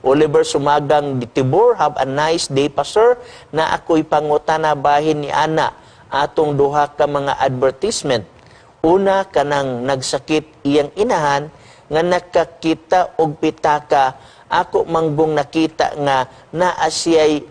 Oliver Sumagang Ditibor, have a nice day, Pastor. Na ako'y pangutana bahin ni ana atong duha ka mga advertisement. Una, kanang nagsakit iyang inahan nga nakakita og pitaka. Ako manggong nakita nga naa siya'y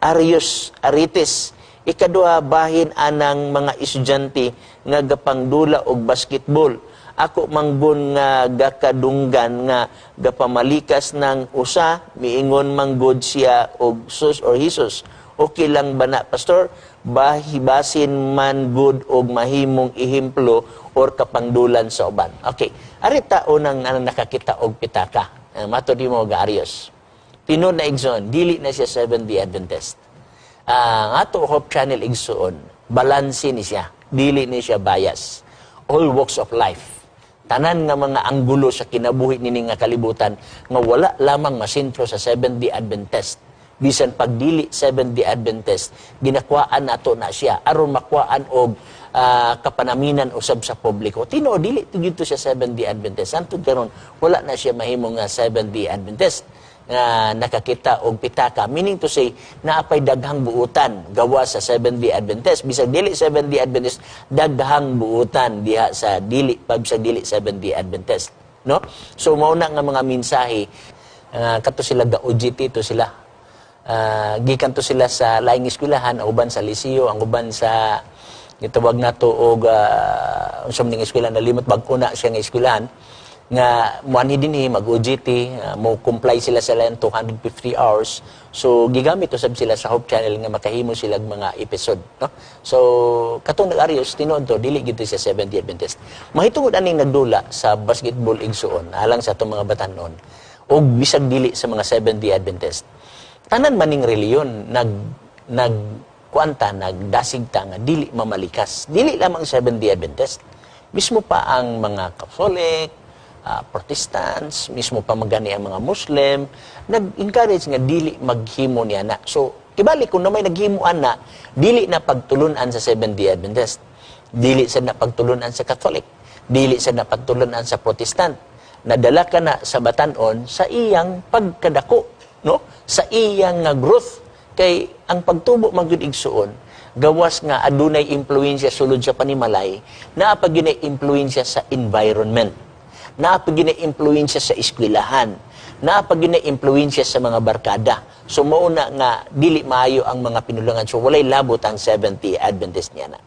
Arius Aritis. Ikaduha, bahin anang mga estudyante nga gapangdula og basketball. Ako manggon nga gakadunggan nga gapamalikas ng usa, miingon manggod siya og sus or Jesus. Okay lang ba na, Pastor? Bahi basin man good og mahimong ehemplo or kapangdulan sa uban. Okay. Ari ta unang anang nakakita og pitaka. Matod nimo ga Arius. Tinuod na, igsoon, dili na siya Seventh-day Adventist. Ang ato Hope Channel, igsoon, balanse ni siya. Dili ni siya bias. All walks of life. Tanan nga mga anggulo sa kinabuhi nini nga kalibutan nga wala lamang masentro sa Seventh-day Adventist. Bisan pagdili Seventh-day Adventist, ginakuhaan nato na siya aron makuhaan og kapanaminan usab sa publiko. Tinuod, dili to siya Seventh-day Adventist. Hantod karon wala na siya mahimo nga Seventh-day Adventist nga nakakita og pitaka, meaning to say naapay daghang buutan gawa sa Seventh-day Adventist. Bisag dili Seventh-day Adventist, daghang buutan diha sa dili pag sa dili Seventh-day Adventist, no? So mao na nga mga mensahe kato sila ga OJT to sila. Gikan to sila sa laing eskwelahan, ang uban sa Liceo, ang uban sa gitawag nato og unsa man ning eskwelahan, nalimot, bag-o na siya nga eskwelahan nga muanhi dinhi mag OJT, mo comply sila sa lain 250 hours. So gigamit usab sila sa Hope Channel nga makahimo sila og mga episode, no? So katong nag-Arius, tinuod to, dili gid to siya Seventh-day Adventist. Mahitungod aning nagdula sa basketball, igsuon, alang sa atong mga batanon og bisag dili sa mga Seventh-day Adventist, tanan maning reliyon nag nag kuanta, nagdasig ta nga dili mamalikas. Dili lamang Seventh-day Adventist, mismo pa ang mga Catholic, Protestants, mismo pa magani ang mga Muslim, nag-encourage nga dili maghimo niya na. So, kibali kung na may naghimo ana, dili na pagtulunan sa Seventh-day Adventist, dili sa na pagtulunan sa Catholic, dili sa na pagtulunan sa Protestant. Nadala ka na sa batanon sa iyang pagkadako, no? Sa iyang nga growth, kay ang pagtubo man gyud, igsuon, gawas nga adunay impluwensya sulod sa panimalay, naa pa gyud impluwensya sa environment, naa pa gyud impluwensya sa eskwelahan, naa pa gyud impluwensya sa mga barkada. So mao na nga dili maayo ang mga pinulungan. So walay labot ang Seventh-day Adventist niya na.